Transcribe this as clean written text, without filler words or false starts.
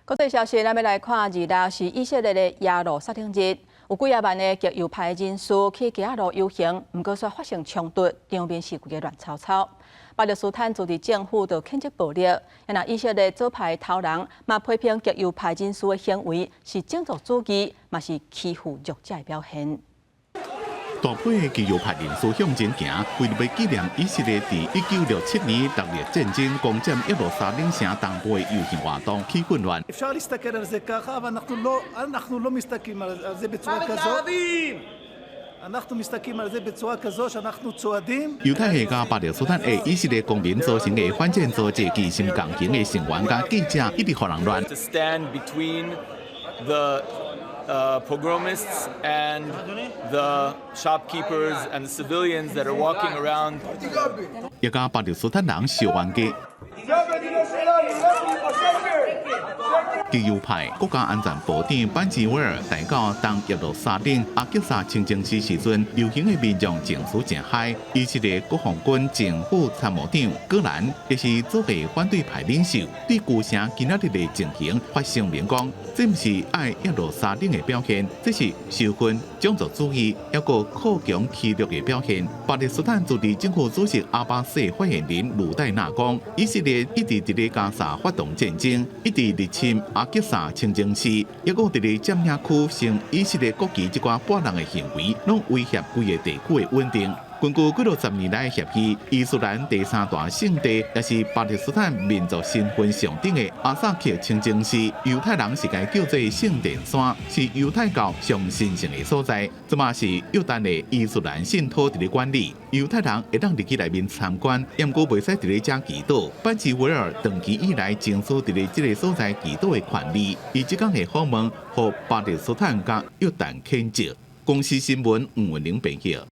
國際消息，咱欲來看，26是以色列的耶路撒冷日，有幾仔萬的極右派人士去街仔路遊行，毋過煞發生衝突，場面是規个亂糟糟。巴勒斯坦自治政府就譴責暴力，若以色列左派頭人嘛批評極右派人士的行為是種族主義，嘛是欺負弱者的表現。大批的極右派人士向前行，為著欲紀念以色列佇1967年獨立戰爭攻佔耶路撒冷城東部的遊行活動起混亂。 אפשר להסתכל על זה ככה, אבל אנחנו לא מסתכלים על זה בצורה כזאת. אנחנו מסתכלים על זה בצורה כזו שאנחנו צועדים. 猶太裔佮巴勒斯坦的以色列公民組成的反戰組織，齊心共行的成員佮記者一直予人亂。 To stand between the pogromists and the shopkeepers and the civilians that are walking around. 也佮巴勒斯坦人相冤家。極右派國家安全部長班吉維爾來到東耶路撒冷阿克薩清真寺時陣，遊行的民眾情緒誠 high。以色列國防軍前副參謀長戈蘭，也是左翼反對派領袖，對舊城今仔日的情形發聲明講：這毋是愛耶路撒冷的表現，這是仇恨、種族主義，抑閣擴強欺辱的表現。巴勒斯坦自治政府主席阿巴斯發言人魯代納講：以色列一直佇咧加沙發動戰爭，一直入侵阿克薩清真寺，抑閣佇咧佔領區升以色列國旗這寡跋人的行為，攏威脅規個地區的穩定。根據幾落十年來的協議，伊斯蘭第三大聖地，也是巴勒斯坦民族身份象徵的阿薩克清真寺，猶太人是共叫做聖殿山，是猶太教上神聖的所在。這馬是約旦的伊斯蘭信徒佇咧管理，猶太人會當入去內面參觀，毋過袂使佇咧遮祈禱。班吉維爾長期以來爭取佇咧這个所在祈禱的權利，伊這工的訪問，予巴勒斯坦佮約旦譴責。公視新聞吳文玲編譯。